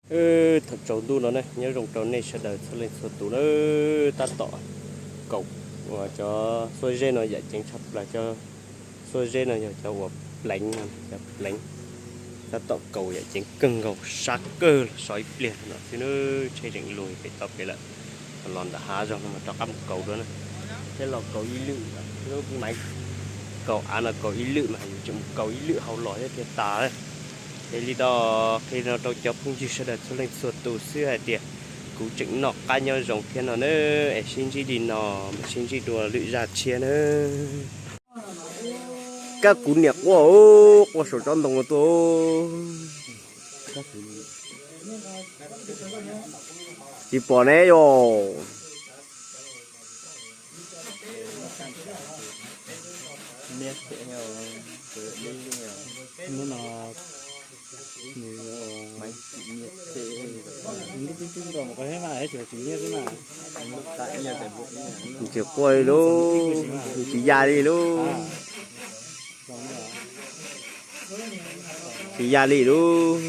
Thaum tsaus ntuj no ne, nyob zoo rau nej sawv daws txhua leej txhua tus na. Tab tom kaum cov xuab zeb no yam ceev tshaj plaws. Cov xuab zeb no yog cov uas pleev, cov pleev. Tab tom kaus yam ceev kawg nkaus, sab kawg los so ib pliag no xwb na, tsheb zeem lug pem tau pem lawm. Los ntawm hav zog no mas rov qab mus kaus dua na. Thiab los kaus ib lwm, lub maiv kaus av no kaus ib lwm mas yus tseem mus kaus ib lwm hauv los thiab thiaj tas. Ces li no, qhia no rau cov phooj ywg sawv daws txhua leej txhua tus xwb hais tias kuv tseem noj qab nyob zoo thiab no na, es sib ntsib li no, mam sib ntsib dua lwm zaj tshiab na. Kab kuv niam quaj, quaj saum tsob ntoo tuaj. Tsis pom ne yom. Tsis quaj li lub, tsis ya li lub, tsis ya li lub.